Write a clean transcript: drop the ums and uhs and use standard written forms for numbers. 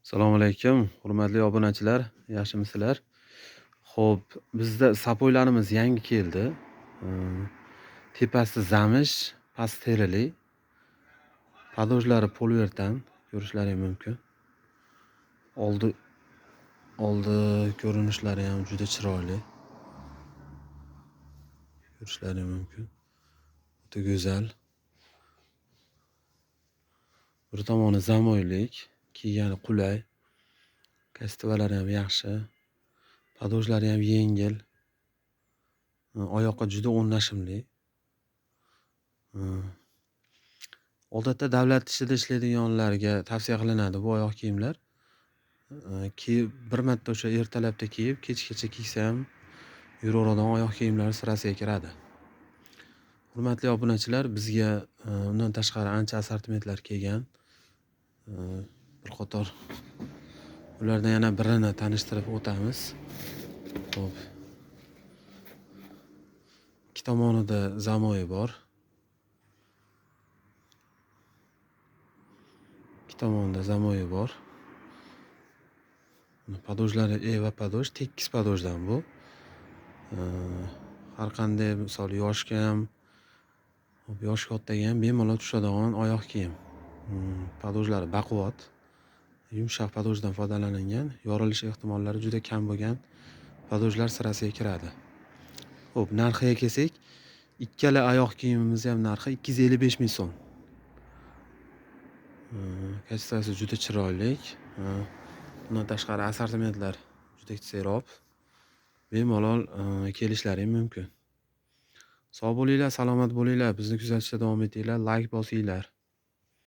Assalomu alaykum, hurmatli obunachilar, yaxshimisizlar? Xo'p, bizda sapoylarimiz yangi keldi. Tepasi zamish, pasti terili. Podojlari polvertan, ko'rishlaring mumkin. Oldi ko'rinishlari ham juda chiroyli. Ko'rishlaring mumkin. O'ta go'zal. Bir tomoni zamoylik, kiygani qulay. Kastavalari ham yaxshi. Podojlari ham yengil. Oyoqqa juda o'rnashimli. Odatda davlat ishida ishlaydiganlarga tavsiya qilinadi bu oyoq kiyimlar. Kiyib bir marta o'sha ertalabda kiyib, kechgacha kiysa ham yuraveradigan oyoq kiyimlar sirasiga kiradi. Hurmatli obunachilar, bizga undan tashqari ancha assortimentlar kelgan. Bir qator ulardan yana birini tanishtirib o'tamiz. Xo'p. Ikki tomonida zamoyi bor. Ikki tomonida zamoyi bor. Podojlari eva podoj, tekis podojdan bu. Har qanday misol yoshga ham, yosh kattaga ham bemalol tushadigan oyoq kiyim. Podojlari baquvvat. Yumshoq podojdan foydalanilgan, yorilish ehtimollari juda kam bo'lgan podojlar sirasiga kiradi. Xo'p, narxiga kelsak, ikkala oyoq kiyimimiz ham narxi 255 ming so'm. Kastasi juda chiroyli. Bundan tashqari assortimentlar juda serob. Bemalol kelishlaring mumkin. Sog' bo'linglar, salomat bo'linglar. Bizni kuzatishda davom etinglar, like bosinglar.